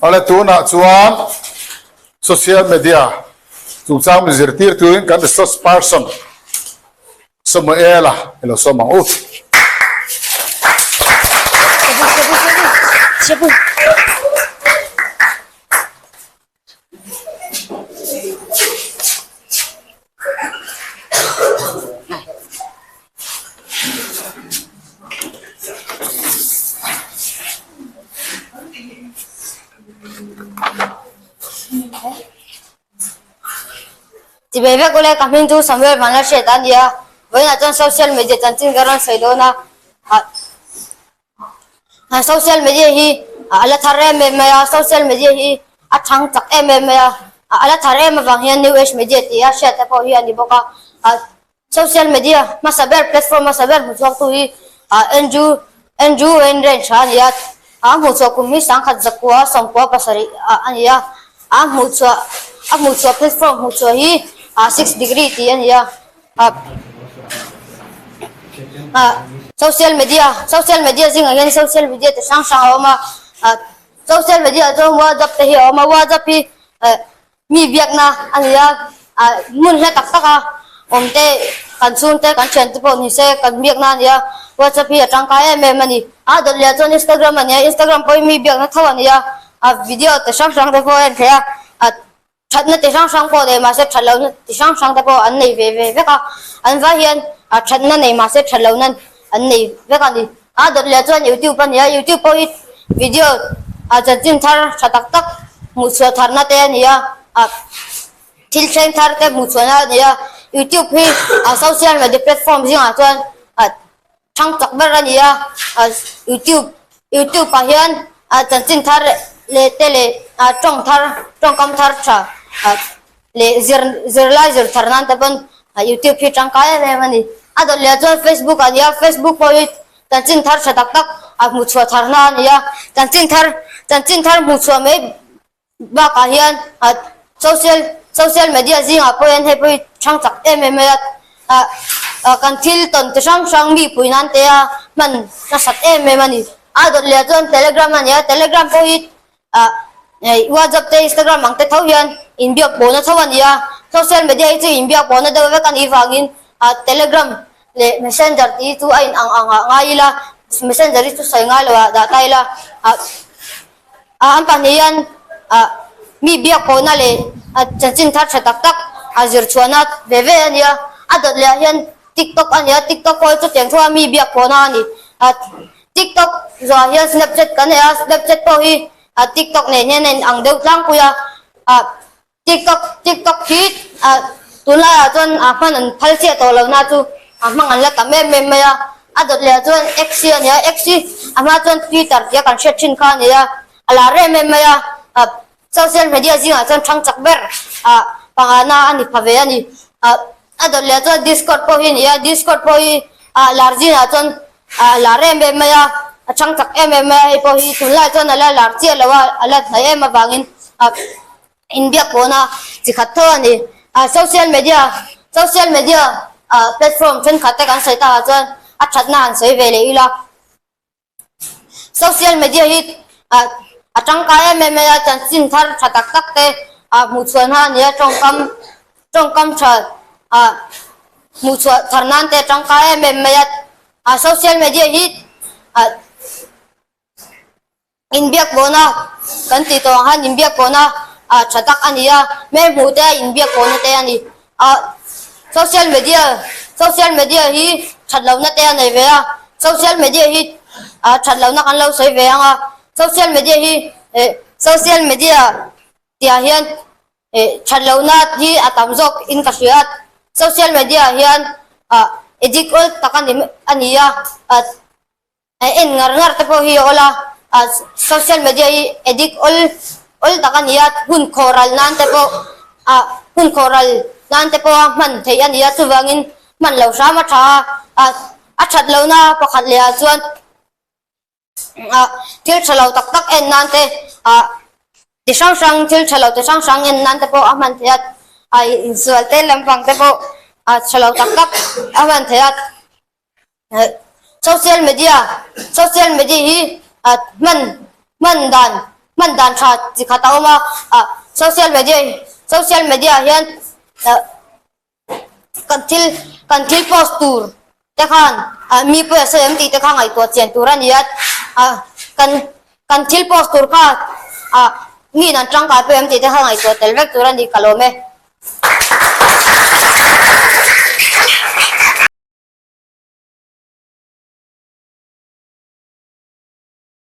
Awle tunah chuan social media chungchang min zirtir turin kan resource person Samuela i lo sawm ang u. Chibei vek ule ka hming chu Samuel Vanlalhriat a ni a, vawiinah chuan social media chanchin ka rawn sawi dawn a, Social media hi a la thar em em mai a, social media hi a thang chak em em mai a, a la thar em avang hian new age media tih a hriat te pawh hi a ni bawk a. Social media hmasa ber platform hmasa ber hmuchhuak tu hi Andrew Andrew Wainwright a ni a, a hmuhchhuah kum hi sangkhat zakua sawmkua pasarih a ni a, a hmuhchhuah a hmuhchhuah platform hmuhchhuah hi 6 degree tih a ni a. Social media social media zingah hian social media chi hrang hrang a awm a social media ah chuan whatsapp te hi a awm a whatsapp hi mi biakna a ni a hmun hla tak tak a awm te kan chhung te kan thian te pawh ni se kan biakna a ni a whatsapp hi a tangkai em em a ni a dawt leh ah chuan instagram a ni a instagram pawh hi mi biakna tho a ni a video chi hrang hrang te pawh a en theih a. Thatna ti hrang hrang pawh nei mahse that lohna ti hrang hrang te pawh an nei ve ve vek a, an vai hian a thatna nei mahse that lohna an nei vek a ni. A dawt leh chuan YouTube a ni a, YouTube pawh hi video a chanchin thar tha tak tak hmuh chhuah tharna te a ni a, a thil thleng thar te hmuh chhuahna a ni a, YouTube hi a social media platform zingah chuan a Thang chak ber a ni a, YouTube YouTube ah hian chanchin thar leh te leh tawng thar tawngkam thar tha leh zir zirlai zir thar nan te pawn YouTube hi tangkai em em a ni. A dawt leh ah chuan Facebook a ni a, Facebook pawh hi chanchin thar tha tak tak a hmuhchhuah tharna a ni a, chanchin thar chanchin thar hmuhchhuah mai Bakah hian social social media zingah pawh hian hei pawh hi hrang chak em em mai a, ah kan thil tawn ti hrang hrang mi pui nan te a hman nasat em em a ni. A dawt leh ah chuan telegram a ni a, telegram pawh hi ah whatsapp te instagram ang te tho hian inbiak pawhna tho a ni a, social media hi chu inbiak pawhna deuh vek a nih vangin ah telegram leh messenger tih hi chu a in ang ang ah ngai ila, messenger hi chu sawi ngai lo ah dah ta ila ah. An pahnih hian mi biak pawhna leh chanchin thar tha tak tak a zir chhuahna ve ve a nia. A dawt leh ah hian TikTok a nia, TikTok pawh hi chutiang thu a mi biak pawhna a ni. TikTok zawhah hian Snapchat kan nei a, Snapchat pawh hi TikTok nen hian a inang deuh tlangpui a. TikTok TikTok hi ah tunlaiah chuan ah hman an phal chiah tawh lo na chu ah hmang an la tam em em mai a, a dawt leh ah chuan X hi a ni a, X hi a hma chuan Twitter tia kan hriat thin kha a ni a, a lar em em mai a, ah social media zingah chuan thang chak ber ah pangana a ni pha ve a ni, ah a dawt leh ah chuan Discord pawh hi a ni a, Discord pawh hi ah lar zingah chuan ah a lar em em mai a, a thang chak em em mai a, hei pawh hi tunlaiah chuan a la lar chiah lo a, a la hnai em avangin ah. Inbiak pawhna chi khat tho a ni. Social media social media platform thenkhat te kan sawi takah chuan a thatna han sawi ve leh ila. Social media hi a tangkai em em mai a, chanchin thar tha tak tak te hmuhchhuahna a ni a, tawngkam tawngkam tha hmuhchhuah thar nan te a tangkai em em mai a. Social media hi Inbiak pawhna kan tih tawh ang khan inbiak pawhna ah tha tak a ni a, hmel hmuh te a inbiak pawhna te a ni. Ah social media social media hi that lohna te a nei ve a, social media hi ah that lohna kan lo sawi ve ang a, social media hi eh social media tihah hian eh that lohna hi a tam zawk in ka hria a, social media ah hian ah addict awl tak a ni a ni a ah. En ngar ngar te pawh hi a awl a, social media hi addict awl awl tak a ni a, hun khawh ral nan te pawh ah hun khawh ral nan te pawh a hman theih a ni a, chuvangin hman lo hram a tha a, a that lohna pakhat leh ah chuan ah thil tha lo tak tak en nan te ah ti hrang hrang thil tha lo ti hrang hrang en nan te pawh a hman theih a, ah insual te lampang te pawh ah tha lo tak tak a hman theih a. Social media social media hi hman hman dan. Hman dan tha chi khat a awm a, ah social media social media ah hian ah kan thil kan thil post tur te khan ah mi pawh a sawi em tih te kha ngaihtuah chian tur a ni a, ah kan kan thil post tur kha ah mi in an tangkai pawh em tih te kha ngaihtuah tel vek tur a ni ka lawm e.